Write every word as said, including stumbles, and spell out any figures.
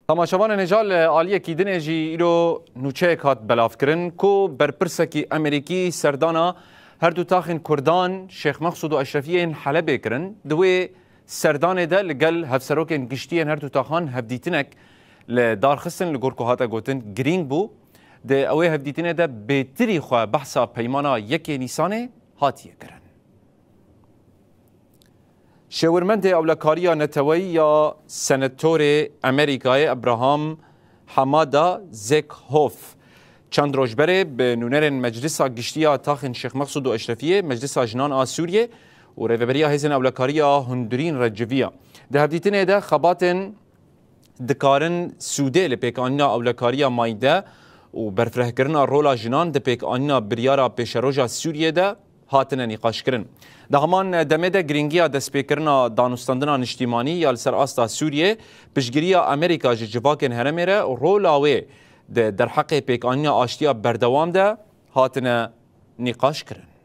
Temaşevanên hêja, li aliyekî dinê jî îro nûçeyek hat belavkirin ku berpirsekî Amerîkî serdana her du taxên Kurdan Şêx Mexsûd û Eşrefiyê yên Helebê kirin. Di wê serdanê de li gel hevserokên giştî yên her du taxan hevdîtinek li dar xistin, li gor ku hate gotin girîng bû. Di ew ê hevdîtinê de bêtirî xwe behsa peymana yekê Nîsanê hatiye kirin. Şêwirmendê ewlekariya neteweyî ya senatorê Amerîkayê Abraham Hamada Zekhof çend roj berê bi nûnerên Meclisa Giştî ya Taxên Şêx Mexsûd û Eşrefiyê, Meclisa Jinan a Sûriyê û Rêveberiya Hêzên Ewlekariya Hundirîn re civiya. Di hevdîtinê de xebatên dikarin sûdê li pêkanîna ewlekariya mayînde û berfirehkirina rola jinan di pêkanîna biryara pêşeroja Sûriyê de hatine nîqaşkirin. Di heman demê de girîngiya destpêkirina danûstandina niştîmanî ya li ser asta Sûriyê, piştgiriya Amerîka ji civakên herêmê re û rola wê di derheqê pêkanîna aştiya berdewam de hatine nîqaşkirin.